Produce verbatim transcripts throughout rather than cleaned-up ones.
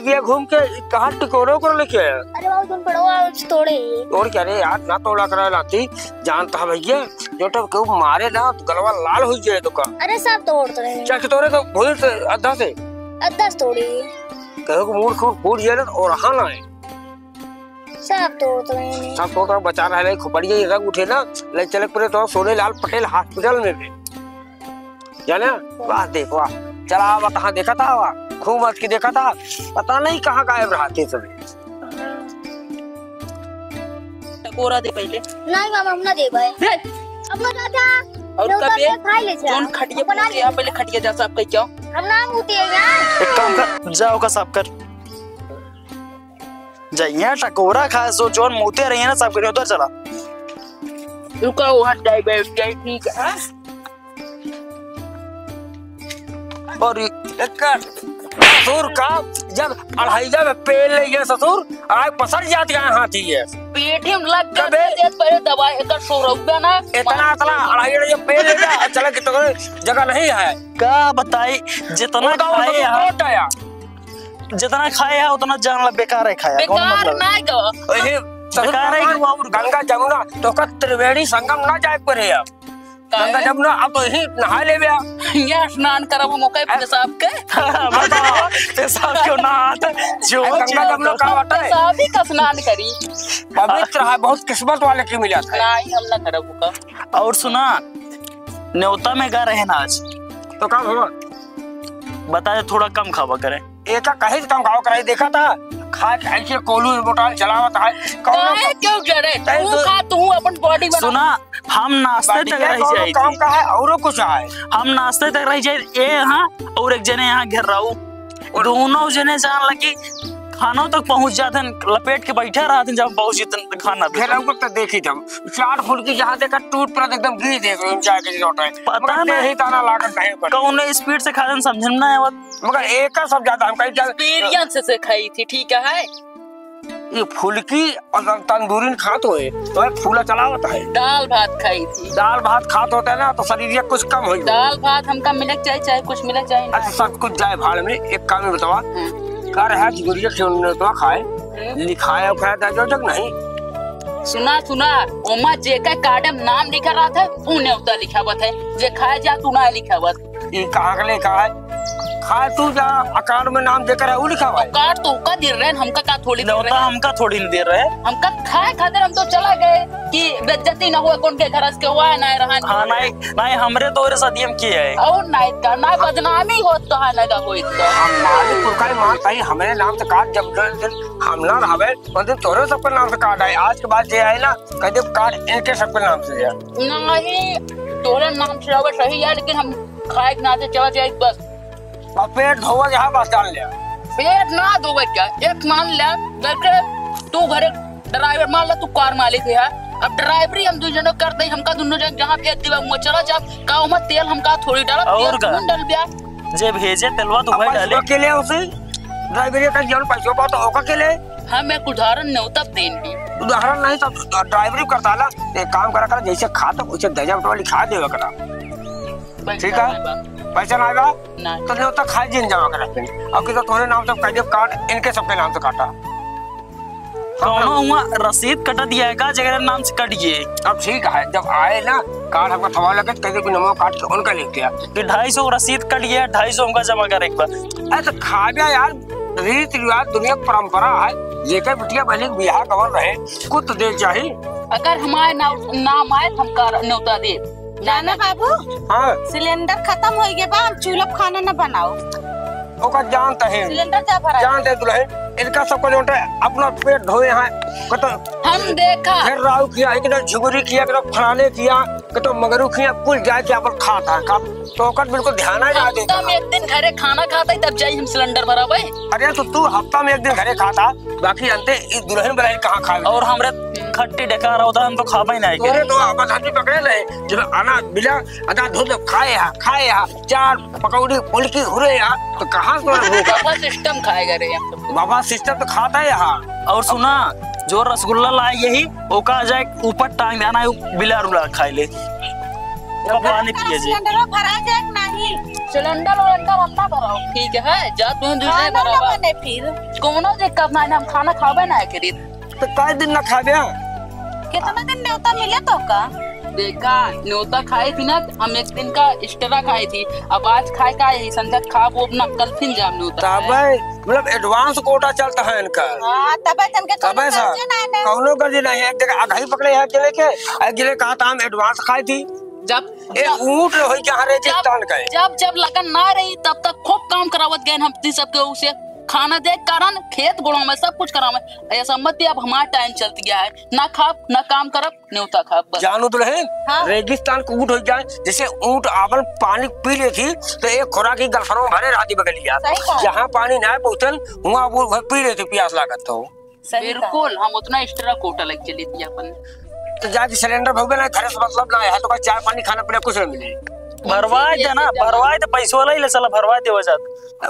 ये घूम के कहाँ टिकोरो को लेके आया? अरे बाबू, तुम पढ़ो, आज तोड़े ही। और क्या रे यार, ना तोड़ा करा लाती, जानता है भैया, जो तो क्यों मारे ना, तो गलवा लाल हो जाए तो का। अरे सब तोड़ तो रहे हैं। क्या कि तोड़े तो भूल से अद्धा से? अद्धा से तोड़ी। कहो कि मूड खूब फूट जाए ना, और हाँ ना है। सब तोड़ तो रहे हैं। सब तोड़ तो बचा रहा है, खूब बढ़िया ये रंग उठे ना, ले चले पूरे तो सोने लाल पटेल हॉस्पिटल में भी। जाने? वाह देख वाह। चला आवा तहाँ देखा था, वाह। खूब मत की देखा था। पता नहीं कहाँ गायब रहते सभी। टकोरा दे पहले। नहीं मामा, हम ना देबे। दे। अपना दादा, और देवता कबे? के खाई ले जा। जोन खटिया अपना पूछे, ले। आप पहले खटिया जा साफ कह के आओ। हम ना होते हैं यार। एक काम कर, जा ओका साफ कर। जा यहाँ टकोरा खाए सो, जोन मूते रही है ना, साफ करियो, उधर चला। रुका, वहाँ जाए, बैठ जाए, ठीक है। और एकर ससुर का जब अढ़ाइया में पेल ले गया ससुर, आए पसर जात यहाँ हाथी है। पेट में लग गया, कबे? दे दे, पहले दवाई एकर सो रहुआ ना। इतना, इतना अढ़ाइया में पेल ले गया, चला कि तो जगह नहीं है। का बताई, जितना उनका, उनका खाए तो हैं, चोट आया। जितना खाए हैं, उतना जान ला बेकार है खाया, कौन बेकार मतलब है? ना गो। वही ससुर बेकार है भगवान कि वो और गंगा जमुना तो का त्रिवेणी संगम ना जाए पड़े अब। काहे? गंगा जमुना अब तो यही नहा लेबे। ये स्नान करब हम ओके हैं? पेशाब के। बताओ, पेशाब क्यों ना आता? जो अरे गंगा जमुना का होता है? पेशाब ही का स्नान करी। पवित्र है, बहुत किस्मत वाले की मिला था। नहीं, हम ना करब ओका। और सुना, न्योता में गा रहे ना आज। तो का हुआ? बता दे, थोड़ा कम खावा करे। एका कहे से कम खावा करे, देखा था? खा के ऐसे कोलू बोटाल चलावत है। कौनो काहे का क्यों जरे? तै तू तो खा, तू अपन बॉडी बना। सुना, हम नाश्ते तक बढ़िया रह कौनो जाई काम थी। का है, औरो कुछ है? हम नाश्ते तक रह जाई, ए यहाँ और एक जने यहाँ घेर रहा हूँ। और दोनों जने जान लगी खानों तक पहुँच जाते हैं, लपेट के बैठे रहते हैं, जब पहुँच जाते हैं खाना पे। घेर रहा हूँ तो देखी था, चार फुल्की जहाँ देखा टूट पड़ा, एकदम गिर दे, जाके लौटा है। पता मगर नहीं। यही ताना लागत नहीं पर। कौन स्पीड से खाते हैं, समझ में ना आवत। मगर एका सब ज्यादा हम कहीं ज्यादा experience से खाई थी, ठीक है? ये फुल्की और तंदूरी में खात होए, तो एक फूला चलावत है। दाल भात खाई थी। दाल भात खात होते ना, तो शरीर ये कुछ कम होई। दाल भात हमका मिले के चाही, चाहे कुछ मिले के चाही ना। अच्छा, सब कुछ जाए भाड़ में, एक काम में बतावा। हम्म। कर है कि गुड़िया के उन्हें तो खाए, हम्म। लिखाए उखाए दे दो जग नहीं। सुना, सुना, ओमा जेका कार्ड में नाम लिखा रहत है, ऊ न्योता लिखावत है, जे खाए जा तू ना लिखावत। ई कहाँ के लेखा है? खाए तू जा, अकाउंट में नाम देकर है, ऊ लिखा हुआ है। कार्ड तो ओका दे रहे हैं, हमका का थोड़ी दे न्योता रहे हैं। हमका थोड़ी न दे रहे हैं। हमका खाए खातिर हम तो चला गए कि बेइज्जती ना हुआ, कौन के घर के हुआ है, ना रहा। हाँ, नहीं, नहीं, हमरे तोरे शादी हम किए है। और नहीं का, ना बदनामी हो तो है, ना का होई तो। हम मालिक पुरखा ही मानता ही, हमरे नाम से कार्ड जब दिन हम ना रहबे, उस दिन तोरे सबके नाम से कार्ड आए। आज के बाद जे आए ना, कह दे कार्ड इनके सबके नाम से है। नहीं, तोरे नाम से आवे सही है, लेकिन हम खाए के नाते चला जाए बस। अब पेट धोवे के है, बस जान ले। पेट ना धोवे क्या? एक मान ले, जैसे तू घरे ड्राइवर, मान ले तू कार मालिक है, अब ड्राइवरी हम दू जने कर दे, हमका दोनों जन जहाँ भेज दिबा, वहाँ चला जा। का ओमा तेल हमका थोड़ी डाला, और तेल का? कौन डाल दिया? जे भेजे तेलवा तो अब वही बस डाले। अकेले उसे ड्राइवरी का जौन पैसों पाओ तो ओका के ले। हम एक उदाहरण न्योता देन भी। उदाहरण नहीं तो ड्राइवरी करता ला, एक काम करा कर, जैसे खाता वैसे दे जा, लिखा देवे करा। पैसा ठीक है? नहीं बा। पैसा ना आएगा? नहीं। तो न्योता खाए जिन जमा करा फिर। अब किसी तोरे नाम से कर दे कार्ड, इनके सबके नाम से काटा। कौनो हुआ रसीद कट दिया है का, जेकरे नाम से कट गए? अब ठीक है, जब आए ना कार्ड हमका थमा लगे, तो कह दे कि नमो काट के उनका लिख दिया। कि ढाई सौ रसीद कट गया, ढाई सौ हमका जमा करे एक बार। अरे तो खा गया यार, रीत रिवाज दुनिया के परंपरा है, जेकर बिटिया बहनी के बियाह कवन रहे, कुछ तो दे चाही। अगर हमारे नाम, नाम आए, तो हमका न्योता दे। जाना बाबू, हाँ। सिलेंडर खत्म हो गया बा, हम चूल्हा पे खाना न बनाओ। ओका जानता है, सिलेंडर जा भरा। जानते दुल्हन, इनका सबका जो है अपना पेट धोए हैं, कतो हम देखा। घेर राव किया, एक झुगुरी किया, एक फलाने किया, कतो मगरू किया, कुल जाए के अपन खाता है, खा, तो ओकर बिल्कुल ध्यान ही ना देता। हफ्ता में एक दिन घरे खाना खाता है, तब जाई हम सिलेंडर भरावे। अरे तो तू हफ्ता में एक दिन घरे खाता, बाकी अंते इस दुल्हन बनाई कहाँ खावे? और हमरे खट्टी डकार होता, हम तो खाबे नहीं तोरे करे। तो अपन हाथी पकड़े ले, जब आना बिला, अदा धो दे, खाए हा, खाए हा, चार पकौड़ी फुल्की हुरे हा, तो कहाँ से भूख? बाबा सिस्टम खाए करे हम तो। बाबा सिस्टम तो खाता है यहाँ। और सुना, जो रसगुल्ला लाए यही, ओका जाए ऊपर टांग देना है, बिला रुला खाए ले। ओका पानी पिए जे। सिलेंडर भरा जाए कि नहीं? सिलेंडर उलेंडर हम ना भराओ। ठीक है, जा तू दूसरे खाना ना भरावा। बने फिर। कौनो दिक्कत ना है, हम खाना खाबे ना करी। तो कई दिन ना खाबे? कितना दिन न्योता मिले तो का? देखा, न्योता खाई थी ना, हम एक दिन का एक्स्ट्रा खाई थी, अब आज खाए का यही संझा खाब वो अपना कल फिर जाम न्योता तबे, खाए। मतलब एडवांस कोटा चलता है इनका। हाँ, तबे तनके कौनो तबे सा, कर्जे ना है। कौनो कर्जे नहीं है, एक जगह अघाई पकड़े हैं अकेले के, अकेले कहा था हम एडवांस खाई थी। जब, ए, जब, ऊँट होई जहाँ रेगिस्तान जब, का है। जब, जब लगन ना रही, तब तक खूब काम करावत गए हम ती सबके उसे। खाना दे कारण खेत गोड़ों में सब कुछ करावे। ऐसा मत, अब हमारा टाइम चलत गया है, ना खाब, ना काम करब, न्योता खाब बस। जानू दुल्हन, हाँ। रेगिस्तान को ऊँट हो जाए, जैसे ऊँट आपन पानी पी लेती, तो एक खुराक ही गलफनों भरे रहती बगलिया। सही कहा। जहाँ पानी ना पहुँचल, वहाँ वो पी लेती, प्यास लागत तो। सही कहा। बिल्कुल, हम उतना एक्स्ट्रा कोटा लग चली थी अपन। तो जाके सिलेंडर भरबे ना, घर से मतलब ना है, तो का चाय पानी खाना पीना कुछ ना मिले। भरवाए दे ना, भरवाए दे, पैसवा लाई ले साला, भरवाए दे वजह।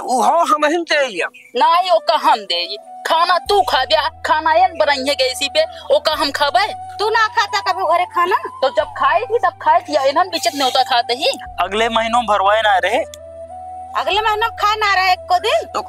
वो हम ही दे लिया। ना ही ओका हम दे, खाना तू खा गया, खाना एन बनाई है गैसी पे, ओका हम खाबे? तू ना खाता कभी घरे खाना? तो जब खाई थी तब खाई थी, एनन बिचत न्योता खाते ही। अगले महीनों में भरवाए ना रहे। अगले महीनों में खाए ना रहे एको दिन? तो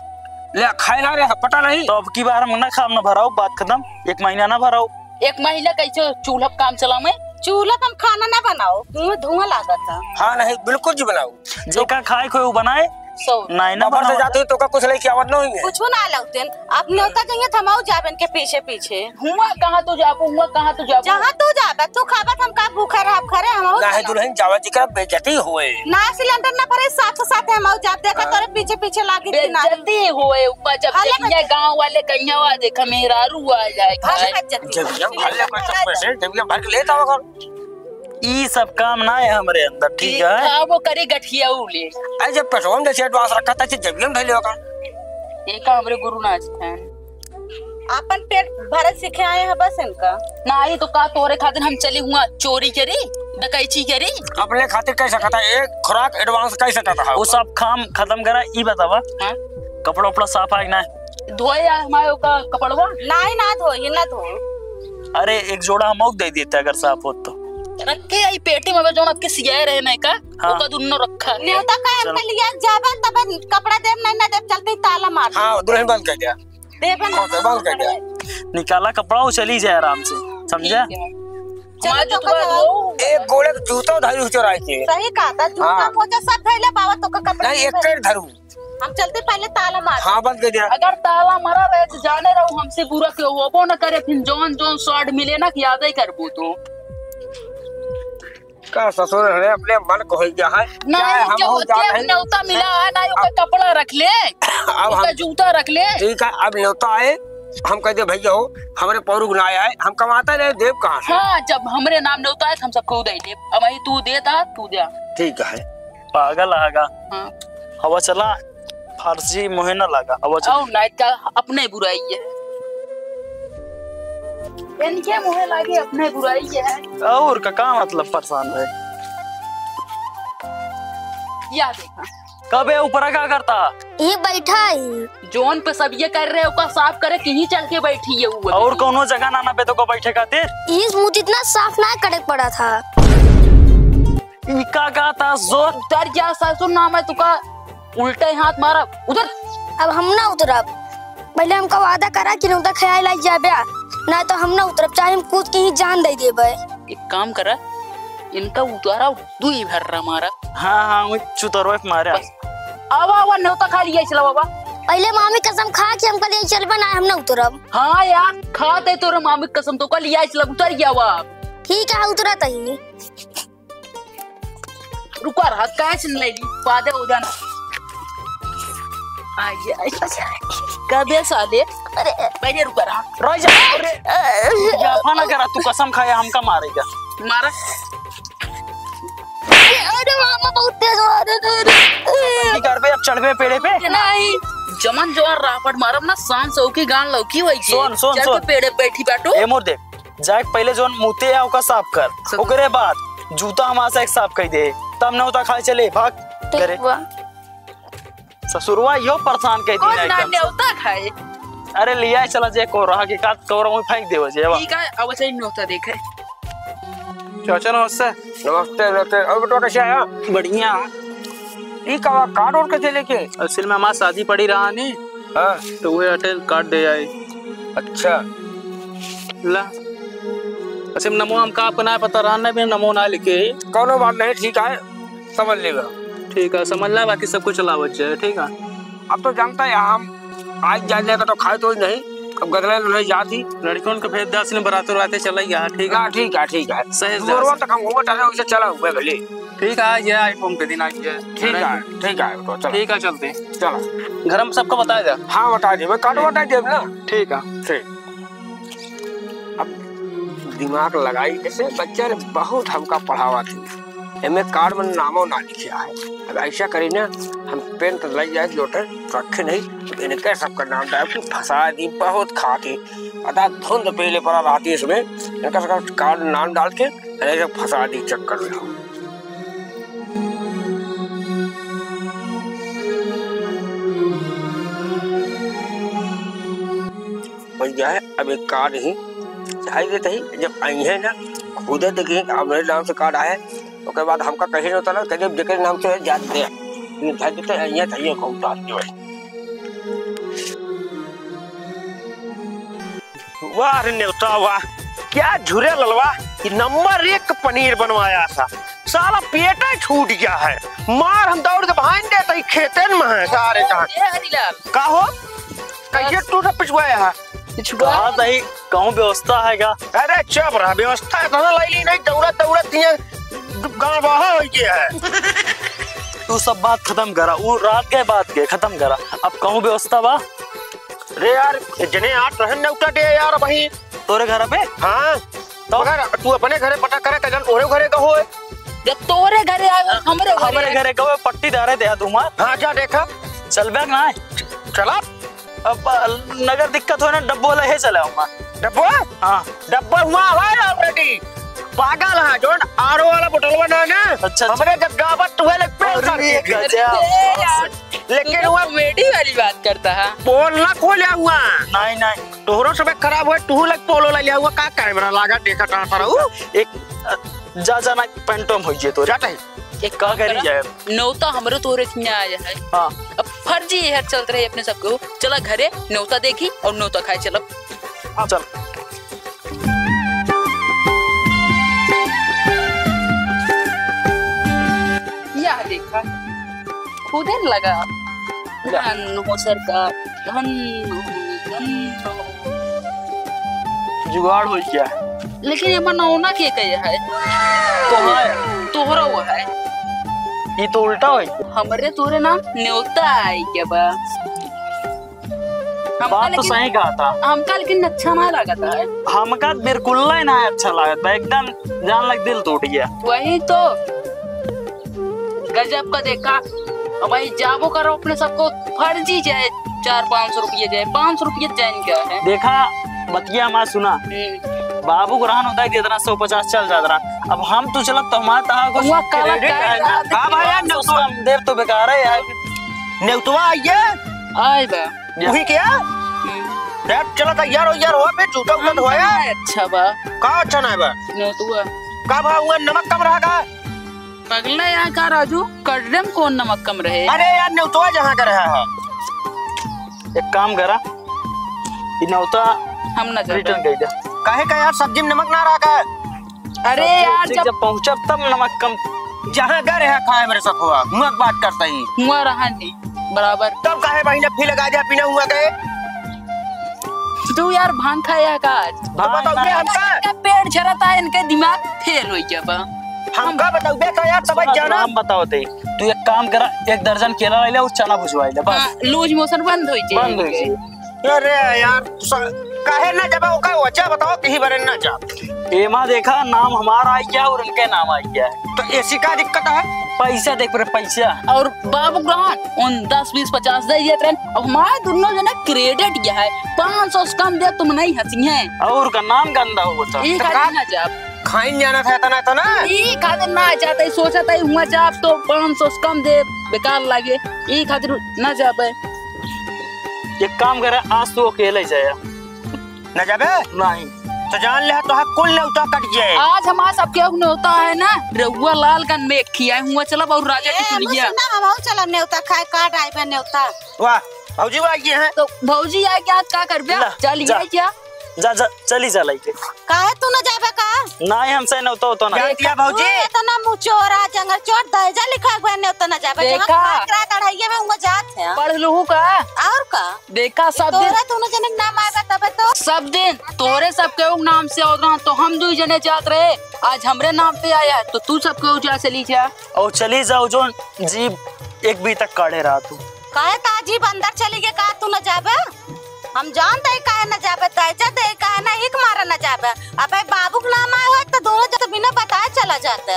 ले, खाए ना रहे, पता नहीं। तो अब की बार हम ना खाब, ना भराओ, बात खत्म। एक महीना ना भराओ। एक महीना कैसे चूल्हा पे काम चलावे? चूल्हा पे हम खाना ना बनाओ, मुँह धुआं लागत है। हाँ, नहीं, बिल्कुल जी बनाओ। जेका खाए कोई वो बनाए। सो। नहीं ना बाबा से बनाओ। जाते तो का कुछ लेके आवत नहीं है। कुछ ना लौटेन। आप न्योता जाइए, थमाऊ जाबेन के पीछे पीछे। हुआ कहाँ तू जाबू, हुआ कहाँ तू जाबू? जहाँ तू जाबे, तू खाबे, हम का भूखे रहब घरे, हम ना है दुल्हन, जावा जी का बेइज्जती होए। ना सिलेंडर ना भरे, साथ साथ हम आऊ जाब, देखा हाँ। तोरे पीछे पीछे लागी थी ना। बेइज्जती होए, ऊपर जब हाँ, ले देखिए बेइज्जती। गाँव वाले कहिया हुआ, देखा मेहरारू आ जाए हाँ, ले खाए। बेइज्जती। जब ये भर ले कोई चप्पल से, जब ये भर के लेता होगा। ई सब काम ना है हमरे अंदर, ठीक ई है? खाबो करी गठियाऊ ले। अरे जब पेट्रोल में से एडवांस रखा था, जब ये भर ले होगा। ये का हमरे गुरु नाच है। आपन पेट भरे सीखे आए हैं बस इनका। नाही तो का तोरे खातिर हम चली हुआ चोरी करी, डकैची करी? अपने खातिर कह सकता है, एक खुराक एडवांस कह सकता है। वो सब काम खत्म करा, ई बतावा, हाँ? कपड़ा उपड़ा साफ है कि ना? धोए आ हमारे ओका कपड़वा? नाही ना धोई, ना धो। अरे एक जोड़ा हम दे देते अगर साफ हो तो। रख के आई पेटी में, जो आपके सियाए रहे नहीं का, हाँ। ओका दुन्नो रखा है। न्योता का चल। हमके लिया जाबे, तब कपड़ा देब नहीं ना देब, चलते ही ताला मार। हाँ, दुल्हन बंद कर दिया। देबे ना। हाँ, तो बंद कर दिया। निकाला कपड़ा, वो चली जाए आराम से, समझा? ठीक है। चलो, हमारे तो जूता का धो। एक गोड़े के जूता धरी चोराई के। सही कहा था, जूता हाँ। मोजा सब धइले बाबा, तो का कपड़ा नहीं, नहीं एक धरे। पेड़ धरू। हम चलते पहले ताला मार। हाँ, बंद कर दिया। अगर ताला मारा रहे तो जाने रहो, हमसे बुरा क्यों होबो न करे, फिर जौन जौन स्वाद मिले ना, याद ही करबो तो। का ससुर रे, अपने मन को हो गया है। नहीं, चाहे हम जब हो जाते हैं। न्योता मिला है, ना ओकर कपड़ा रख ले, अब हम ओकर जूता रख ले। ठीक है, अब न्योता आए, हम कह दे, "भैया हो, हमरे पौरुख ना आए, हम कमाते रहे, देब कहाँ से?" हाँ, जब हमरे नाम न्योता आए, हम सबको दे देब। अब वही तू दे दा, तू दे। ठीक है। पागल आगा। हाँ। हवा चला। फारसी मुहे ना लागा, अब चल। और नाइट का अपने बुराई है। इनके मुहे लागे अपने बुराई है। और का, का मतलब परेशान है? या देखा। कबे ऊपरा का करता? ये बैठा है। जोन पे सब ये कर रहे, ओका साफ करे, कहीं चल के बैठी है वो। और कौनो जगह ना, ना पे तो को बैठे खातिर? इस मुंह इतना साफ ना करे पड़ा था। ई का कहता जोर? उतर जा ससुर, ना मैं तुका उल्टे हाथ मारा। उतर। अब हम ना उतरब। पहले हमका वादा करा कि न्योता खियाए लाई जाबे, ना तो हम ना उतरब, चाहे हम कूद के ही जान दे देबे। एक काम करा, इनका उतारा, दू ही भर्रा मारा। हाँ, हाँ, वो चुतरवे पे मारा। बस। आवा, आवा, न्योता खा लिया, चला बाबा। पहले मामी कसम खा कि हमका ले चलबे, ना हम ना उतरब। हाँ यार, खा दे तोरे मामी कसम, तो कल लिया, चला उतर गया वा। ठीक है, उतरत ही। रुका रहा, कैसे नहीं ली, पादे हो जाना। आइए, आइए। कबे साले? अरे। पहले रुका रहा। रह जा, अरे। अरे। या, ना करा, तू कसम खाया, हमका मारेगा। मारा। अरे मामा, बहुत तेज मारे, अरे, अरे। की करबे, अब चढ़बे पेड़े पे? नहीं। जमन जवान रापट मारब ना, शान सौ की गान लौकी होई के। सुन, सुन, चढ़ के सुन। पेड़े बैठी बाटू। ए मोर देख, जाके पहले जौन मुते आ ओका साफ कर, सब। ओकरे बाद जूता हमार से एक साफ कर दे, तब न्योता खाए चले, भाग ठीक घरे। बा। ससुरवा यो परेशान कर दी और ना ना एकदम। न्योता खाए। अरे लिया चला जे कोरहा के काट कोरहा में फेंक देवे जे बा। ठीक है, अब सही न्योता देखे। चाचा नमस्ते। नमस्ते, नमस्ते। और बेटा कैसे आया? बढ़िया। ई का कार्ड और कैसे लेके? असल में हमार शादी पड़ी रहा नी, हाँ। तो उहे अटे कार्ड दे आए। अच्छा। ला। असल में नमो हमका आपका ना पता रहा ना, बिना नमो ना लिखे। कौनो बात नहीं, ठीक है, समझ लेगा। ठीक है, समझ ला, बाकी सब कुछ चलावत जाए, ठीक है। अब तो जानता है हम आज जान जाएगा तो खाए तो ही नहीं, अब गदले उदले जात ही। लड़कियों के भेज दस ने बरातों राते चला गया, ठीक है? हाँ, ठीक है, ठीक है। सही से। जोरवा तक हम हुआ टाले, उसे चला हुआ भले। ठीक है, आ गया, आइटम के दिन आ गया। ठीक है, ठीक है, तो चला। ठीक है, चलते हैं। चला। घर में सबको बता दे। हाँ, बता दे, मैं कार्ड बता दे ना। ठीक है। ठीक। अब दिमाग लगाई, ऐसे बच्चा ने बहुत हमका पढ़ावा थी। एमे कार्ड में नामो ना लिखे है। अब ऐसा करी ना, हम पेन तो लग जाए, लोटे रखे नहीं, तो इनके सबका नाम डाल के फंसा दी, बहुत खाती। अदा धुंध पहले पड़ा रहती इसमें, इनका सबका कार्ड नाम डाल के, ऐसे फंसा दी चक्कर में हम। बन गया है। अब एक कार्ड ही जाए देते ही, जब आई है ना, खुदे देखिए कि हमरे नाम से कार्ड आए, ओकर बाद हमका कहीं नहीं उतरल, कहीं जेकरे नाम से जात दे, नहीं जाए देते, आई है, तो ये कहूँ जात दे भाई। वाह रे नेवता वाह, क्या झुरे ललवा, कि नंबर एक पनीर बनवाया था, साला पेटे छूट गया है। मार हम दौड़ के भाग देते ही खेतन में है सारे का। ए हरीलाल। का हो? कैसे बस। तू सब पिछुआया है? पिछुआ। कहा तही कहूँ व्यवस्था है का? अरे चुप रहा, व्यवस्था है तो ना लाई ली नहीं, दौड़त दौड़त ये गाँव बाहर हो गया है। तू सब बात खत्म करा, वो रात के बात के खत्म करा। अब कहूँ व्यवस्था बा? अरे यार, जने आठ रहन नेवता दे यार भाई। तोरे घर पे? हाँ। तो? मगर तू अपने घरे पता करे, कजन तोरे घरे का होए। जब तोरे घरे आए, हमरे घरे हमरे आए। घरे का होए, पट्टीदार है देहा तुम्हार। हाँ, जा देखा। चल बैग ना है। चला। अब, अ, नगर दिक्कत हो ना, डब्बो वाला है चला हूँ। डब्बो? हाँ। डब्बो हुआ है already। पागल है, जोन आरो वाला बोतलवा ना है ना? अच्छा, अच्छा। हमरे जब गावत तो है, लग पे अरे, उतर के। गजब। अरे यार, लेकिन तू तो वो comedy वाली बात करता है। पोल ना खोला हुआ। नहीं, नहीं। तोहरो सब खराब हुआ, तू लग पोलो ला लिया हुआ, का कैमरा लागा देखा कहाँ पर हूँ? एक, अ, जा, जा ना, पैंटो में होइए तोरे। जाता है। एक का काम करी करा, जाए? नेवता हमरो तोरे किहाँ आया है। हाँ। अब फर्जी यहर चलत रहे अपने सबको। चला घरे, नेवता देखी और नेवता खाए चलब। हाँ, चल। यह देखा, खुदे लगा। धन हो सरकार, धन हो, धन हो। जुगाड़ हो गया। लेकिन ये मनौना के कहे है? तो है। तोहरा वो है। ये तो उल्टा हो गया। हमरे तोरे नाम नेवता आई के बा। हमका बात तो लेकिन, सही कहा था। हमका लेकिन अच्छा ना लगा था। हमका बिल्कुल ही ना अच्छा लगा था, एकदम जान लग दिल टूट गया। वही तो। गजब का देखा। अब भाई जाबो करो अपने सबको फर्जी जाए, चार पाँच सौ रुपये जाए, पाँच सौ रुपये जाए क्या है? देखा, बतिया हमार सुना। हम्म। बाबू को रहन होता है कि इतना सौ पचास चल जाता रहा। अब हम तो चलत तो हमारे तहा कुछ हुआ काला credit काला है ना। काला का भाई यार, पाँच सौ नेवतवा हम देव तो बेकार है यार। नेवतवा आइए। आए बा। या। वही क्या? हम्म। यार चलत यार, यार हो बे, जूता उता हम धोया। कहाँ है अच्छा बा? का अच्छा ना है बा? नेवतवा। का बा, हुआ नमक कम रहा का? पगला यहाँ का राजू, कटरे में कौन नमक कम रहे? अरे यार, नेवतवा जहाँ का रहा है। एक काम करा, ई नेवता हम ना जाबे। Return कर दे। काहे का यार, सब्जी में नमक ना रहा का? अरे सब्जी यार, उब्जी जब जब पहुँचब तब नमक कम। जहाँ का रहा खाए मेरे सब हुआ, हुआ बात करता ही। हुआ रहा जी, बराबर। तब काहे बहिना फी लगा दिया बिना हुआ के? तू यार भांग खाया का आज? तो भांग बताओ ना। ये हमका? इनका पेट झरता है, इनके दिमाग फेल हो गया बा। हमका बताओ बे का यार, तब सुना, जाना। सुना, हम बताओ ते। तू एक काम करा, एक दर्जन केला ले ले और चना भुजवा ले, बस। हाँ, loose motion बंद हो जाए। बंद हो जाए। अरे यार, तू सा-, काहे ना जाबा, ओका वजह बताओ, कहीं बारे ना जा। एमा देखा, नाम हमारा आई गया और इनके नाम आई गया है। तो ऐसी का दिक्कत है? पैसा देख रे, पैसा। और बाबू ग्रहण, उन दस, बीस, पचास दे दिए ट्रेन। अब हमारे दोनों जने credit गया है, पाँच सौ से कम दे, तुम नहीं हंसी हैं। और का नाम गंदा हो बता। ई तो खातिर का ना जाब। खाइन जाना था इतना, इतना। ई खातिर ना जाते, सोचा था हुआ जाब तो पाँच सौ से कम दे, बेकार लागे। ई खातिर ना जाबे। एक काम करे, आज तू अकेले जाया। ना जाबे? नहीं। तो जान ले, तोहार कुल नेवता कट जाए। आज हमार सबके नेवता है ना, रउआ लालगंज में खियाए हुआ चलब और राजा ए, की चुनिया। मुझसे ना, हम चलब नेवता खाए, काट आइबे नेवता। वाह, भौजी आ गई हैं। तो भौजी आ गया, आज का करबे? ला, चल, जा। ये क्या? जा, जा, चली जा लइके। काहे तू न जाबे का? नाहीं, हमसे नेवता होता ना। जान दिया भौजी। तू इतना मुचोरा, जंगल चोर, दहेजा लिखा हुआ है, नेवता न जाबे। जहाँ देखा। खाए के रात अढ़ाइये में हुआ जात है। पढ़ लूहू का? और का? देखा, सब दिन तोहरे दोनों जने के नाम आएगा तबे तो। सब दिन तोहरे सबके उ नाम से आवत रहा, तो हम दुई जने जात रहे, आज हमरे नाम पे आया है, तो तू सबके उ जा चली जा। और चली जाओ, जो जीभ एक बी तक काढ़े रहा तू। काहे ता जीभ अंदर चली गए, का तू न जाबे? हम जानते ही काहे न जाबे, दहेजा दे काहे ना, हिक मारे न जाबे। अबे बाबू के नाम आए होत तो दोनों जने बिना बताए चला जाते।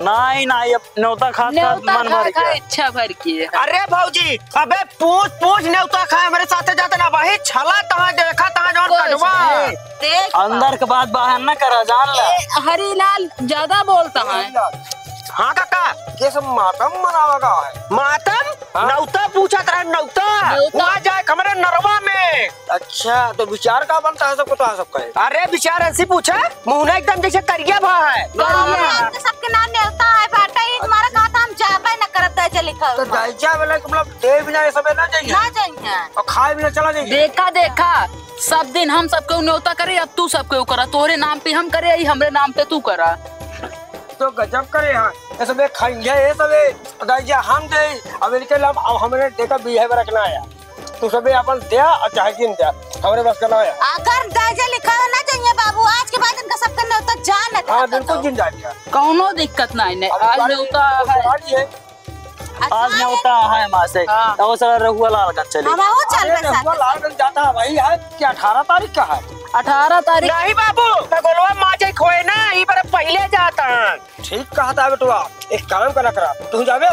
नाहीं, नाहीं, अब नेवता खात खात नेवता मन खा भर खा गया। इच्छा भर की है। अरे भौजी, अबे पूछ पूछ नेवता खाए हमरे साथे जाते ना भाई, छला तहाँ देखा तहाँ जौन कुछ कटवा। नहीं। देख अंदर के बात बाहर न करा, जान ला। ए, हरीलाल ज्यादा बोलता है। हाँ काका। ये सब मातम मनावा का है। मातम? हाँ। नौता पूछत रहे, नौता। नौता। हुआ जाए हमरे नरवा में। अच्छा, तो विचार का बनता है सबको, तो आ सबका है। अरे विचार ऐसी पूछे, मुँह ना एकदम जैसे करिया भा है। करिया। आपके सबके नाम नेवता है बाटे, ई तुम्हारा कहा था हम जाबे न करत है, चल लिखा तो हुआ। दहेजा वाला के मतलब दे भी ना, ये सबे ना जाइए। ना जाइए। और खाए भी ना चला जाइए। देखा, देखा, सब दिन हम सबके उ नेवता करे, अब तू सबके उ करा, तोहरे नाम पे हम करे, ई हमरे नाम पे तू करा। तो गजब करे हैं, ये सबे खाएंगे, ये सबे दहेजा हम दे, अब इनके नाम, अब हमरे देखा बियाह में रखना है। तू सबे अपन द्या और चाहे जिन द्या, हमरे बस का ना है। अगर दहेजा लिखा हो ना चाहिए बाबू, आज के बाद इनका सबका नेवता जान है हाँ, खाता बिल्कुल तो। जिन जाएगा। कौनो दिक्कत नहीं, नहीं, अब आज बारी नेवता है। बारी है। अच्छा, आज नेवता है माँ से, हाँ। तो वो साला रहुआ लालगंज चले। हम वो चल अरे, रहे साथ रहुआ में। लालगंज जाता है भाई, आज क्या अठारह तारीख का है? अठारह तारीख। नहीं बाबू, मैं गोलवा माँ जे खोए ना, ई बार पहले जाता है। ठीक कहत है बेटवा, एक काम करा करा, तू जाबे?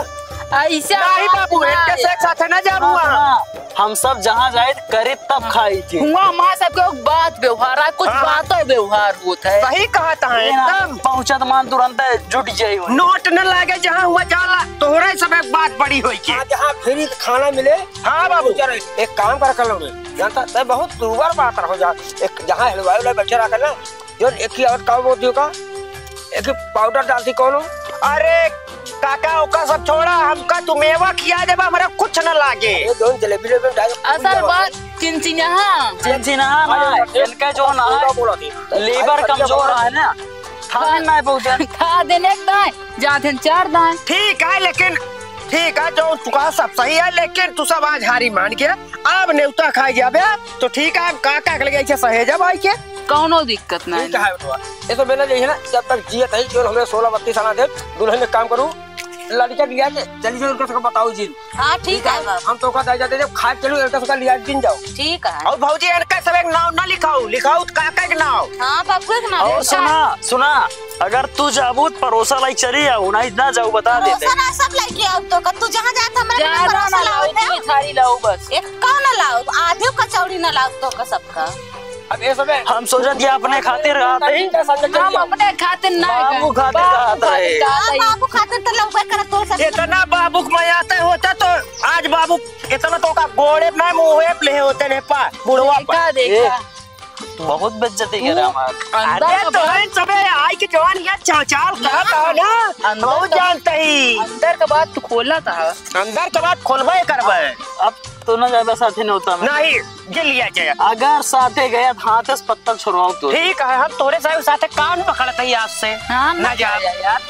ऐसे नहीं बाबू, इनके से एक साथ ना जाबू सुना, वहाँ। सुना, हम सब जहाँ जाए करीब तब खाई थी। हुआ माँ सबके एक बात व्यवहार है, कुछ हाँ। बातों व्यवहार होत है। सही कहत है, ये ना, एकदम। पहुँचत मान तुरंत जुट जाई हुई। नोट न लागे जहाँ हुआ जाला, तोहरे सब एक बात बड़ी होई के। हाँ, जहाँ फ्री खाना मिले। हाँ बाबू। चल, एक काम कर कर लो रे, जानता तै बहुत दूबर बात रहो जा, एक जहाँ हलवाई उलवाई बैठे रहा कर ना, जो एक ही और का बोल दियो का, एक ही पाउडर डालती कौनो। अरे काका, ओका सब छोड़ा, हमका तू मेवा खिया देबा, हमरा कुछ न लागे। ये दोन जलेबी लेबे डाल। असल बात चिनचिनहा। चिनचिनहा ना, अरे, इनका जो ना है, बोला थी। लीवर कमजोर है ना, खाने ना पहुंचे। खा देने एक दाएं, जाते चार दाएं। ठीक है, लेकिन ठीक है, जो तू कहा सब सही है, लेकिन तू सब आज हारी मान गया। अब नेवता खाई जाबे, तो ठीक है, हम काका के लगे ऐसे सहेजब आई के। कौनो दिक्कत नहीं। ठीक है, बेटवा। ये तो मेला जइहे ना, जब तक जियत है, केवल हमरे सोलह बत्तीस आना दे, दुल्हन एक काम करू, लड़का दिया के, चली जो उनका सबका बताओ जी। हाँ, ठीक है, बाबू। हम तो का दे जाते, जब खाए चलू, इनका सबका लिया दिन जाओ। ठीक है। और भौजी, इनका सब एक नाव ना लिखाऊ, लिखाऊ तो काका के नाव। हाँ, बाबू के नाव। और सुना, सुना, अगर तू जाबू तो परोसा लाई चली आऊ, नहीं ना जाऊ, बता देते। परोसा ना सब लेके आऊ तो का, तू जहाँ जात हमरा जा बिना ना, परोसा ना लाओ, लाओ, तू थारी लाओ बस। एक कौन लाओ, आधे कचौड़ी ना लाओ तो का सबका। अब ये सब है। हम सोचत ये अपने खातिर रहत ही। हम अपने खातिर ना बाबू गए। खातिर बाबू रहत खातिर रहे। कहत हाँ, ही। बाबू खातिर तो लौबे करत हो सब। इतना बाबू के मयाते होता तो आज बाबू इतना तो का गोड़े में मुँहे पे ले होते ने पा बुढ़वा देखा, पर। देखा। ए, तू बहुत बेइज्जती करे हमार। अंदर अरे का तो बात है सबे आई के जवान यार चाचाल करत है ना। अंदर बहुत का जानते ही। अंदर का बात तू खोला था। अंदर के बात खोलबे करबे। अब तो ना जाबे साथे नेवता में। नहीं, ये लिया जाए। अगर साथे गया तो हाथ से पत्तल छुड़वाओ तो। ठीक है, हम तोरे साथ, साथे कान पकड़ते ही आज से। हाँ, ना ना जा। जाए यार।